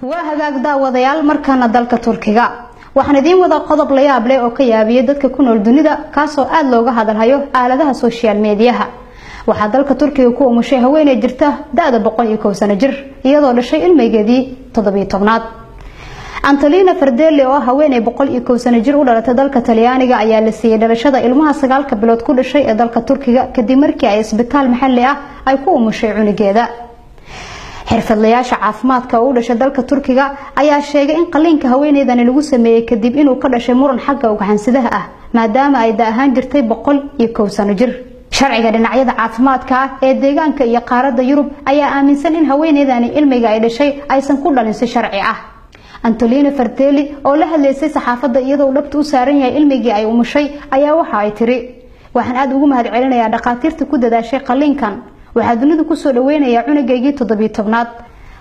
Waa hagaag daawadayaal, markaana dalka Turkiga waxaan idiin wada qodob la yaab leh oo ka yaabiyay dadka ku nool dunida, kaasoo aada looga hadalhayo aaladaha social mediaha. Waxaa dalka Turkiga ku umushay haweeney jirta da-da 101 sano jir, iyadoo dhashay ilmaygeedii 17aad. Antolina Fardeli oo haweeney 101 sano jir u dhalatay dalka Talyaaniga ayaa la siiyey dhalashada ilmaha 9ka bilood ku dhashay ee dalka Turkiga, kadib markii ay isbitaal maxalli ah ay ku umushay cunugeeda. Xirfadlayaasha caafimaadka oo u dhashay dalka Turkiga ayaa sheegay in qaliinka haweeneydani lagu sameeyey kadib inuu ka dhashay muran xagga ugxansidaha ah, maadaama ay da ahaan jirtay 101 sano jir. Sharciga dhinacyada caafimaadka ah ee deegaanka iyo qaaradda Yurub ayaa aaminsan in haweeneydani ilmiga ay dhashay aysan ku dhalin si sharci ah. Antolina Farteli oo la hadlaysay saxaafadda iyadoo dhabta u saaran yahay ilmigii ay umushay ayaa waxa ay tiri: waxaan aada ugu mahad celinayaa dhakhaatiirta ku dadaashay qaliinkan, waxaa dunida kusoo dhaweynayaa cunugaygii 17aad.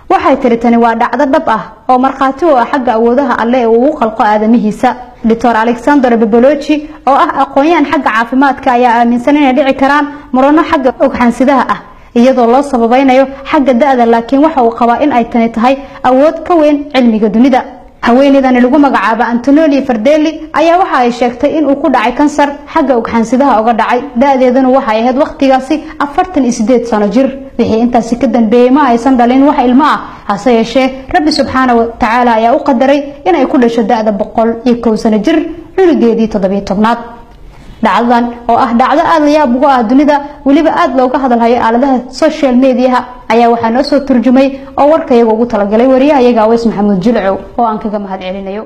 Waxay tiri tani waa dhacdo dhab ah oo markhaati u ah xagga awoodaha alle ee uu ugu qalqo aadamihiisa. Doctor Alexander Beboloji oo ah aqoon-yahan xagga caafimaadka ayaa aaminsan inay dhici karaan murano xagga ogxansidaha ah iyadoo loo sababaynayo xagga da-da, laakiin waxa uu qabaa in ay tani tahay awood ka weyn cilmiga dunida. Haweeneydani lagu magacaabo Antonoli Fardeli ayaa waxa ay sheegtay in uu ku dhacay kansar xagga ugxansidaha uga dhacay, da-deeduna waxay ahayd wakhtigaasi 48 sano jir. Wixii intaasi ka dambeeyey ma aysan dhalin wax ilmo ah, hase yeeshee Rabbi subxaana wa tacaala ayaa u qadaray inay ku dhasho da-da 101 sano jir cunugeedii 17aad. Dhacdadan oo ah dhacdo aada la yaab uga ah dunida, weliba aada looga hadalhayo aaladaha social mediaha, ayaa waxaa noo soo turjumay oo warkayaga ugu talagalay wariyahayaga Aweys Maxamuud Jilcow oo aan kaga mahad celinayo.